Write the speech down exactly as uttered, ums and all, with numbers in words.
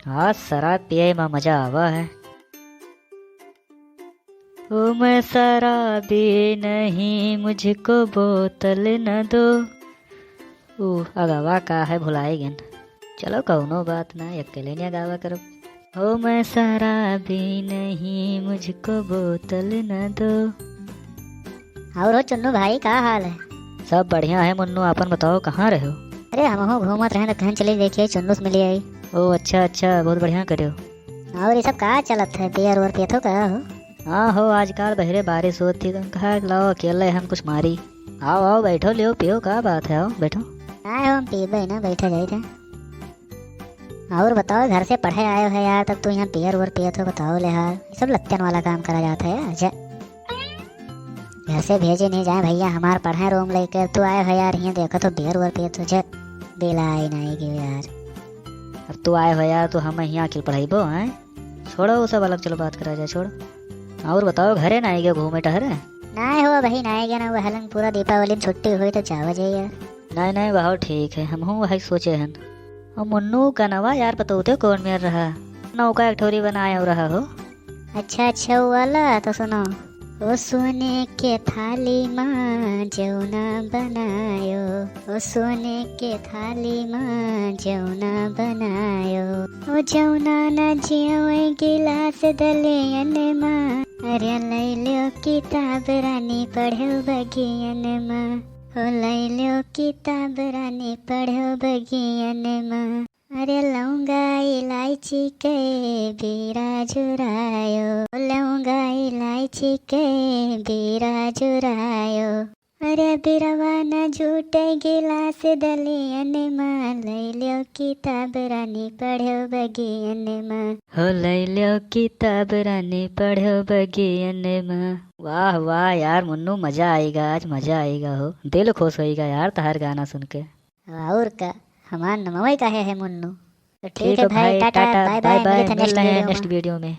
आज शराब पिए मा मजा आवा है। ओ मैं शराबी नहीं, मुझको बोतल न दो। ऊ अगवा का है, भुलाए गेन। चलो, कौनो बात ना, अकेले नहीं गावा करब। ओ मैं शराबी नहीं, मुझको बोतल न दो। और हो चुन्नू भाई, का हाल है? सब बढ़िया है मुन्नू, आपन बताओ, कहाँ रहे हो? अरे, हमहू घूमत रहे तो कहेन चली देखिए, चुन्नू से मिली आई। ओ अच्छा अच्छा, बहुत बढ़िया करे हो। और ये सब का चलत है, बियर उयर पियत हो का हो? हाँ हो, आजकल बहरे बारिश होत थी, तो कहा लाओ अकेले हम कुछ मारी। आओ आओ, बैठो, लियो पियो, का बात है, आओ बैठो। ना हो, हम पीबे ना, बैठे जाइत है। और बताओ, घर से पढ़े आए हो यार, तब तू यहाँ बियर उयर पियत हो, बताओ ले यार, ये सब लत्तन वाला काम करा जाता है यार। जा, घर से भेजे नहीं जाए भैया, हमार पढ़े रूम लेके, तू आए हो यार, यहाँ देखो तो बियर उयर पियत हो, जा, बिलाई नहीं गयो यार। अब तू आए हो यार, तो हम यहाँ अकेले पढ़ाईबो हैं? छोड़ो वो सब अलग, चलो बात करा जाए, छोड़ो। और बताओ, घरे ना आएगे घूमे टहरे? ना हो भाई, ना आएगे ना, वो हलन पूरा दीपावली में छुट्टी हुई तो जावा जाए यार। नहीं नहीं, बहुत ठीक है, हम हूँ वही सोचे हन। ओ मुन्नू, गनवा यार, पतोते कौन मेर रहा? नौका एक ठोरी बनाए हो रहा हो। अच्छा अच्छा, वो वाला तो सुनो। ओ सोने के थाली मा जौना बनायो, ओ सोने के थाली मा जौना बनायो, ओ जौना ना जियवे गिलास दलियन मा, अरे लैल्यो किताब रानी पढ़ो बगियन मा, ओ लैल्यो किताब रानी पढ़ो बगियन मा। अरे लौंगा इलायची के बीरा झुरायो, लौंगा इलायची के बीरा झुरायो। अरे बिरवा न झूठे गिलास दलियन मा, लैल्यो किताब रानी पढ़ो बगियन मा। हो लैल्यो किताब रानी पढ़ो बगियन मा। वाह वाह यार मुन्नू, मजा आएगा आज, मजा आएगा हो, दिल खुश होएगा यार तहार गाना सुन के। और का, हमार नमवे काहे है मुन्नू। तो ठीक है भाई, टाटा, बाय बाय, मिलत है नेक्स्ट वीडियो में।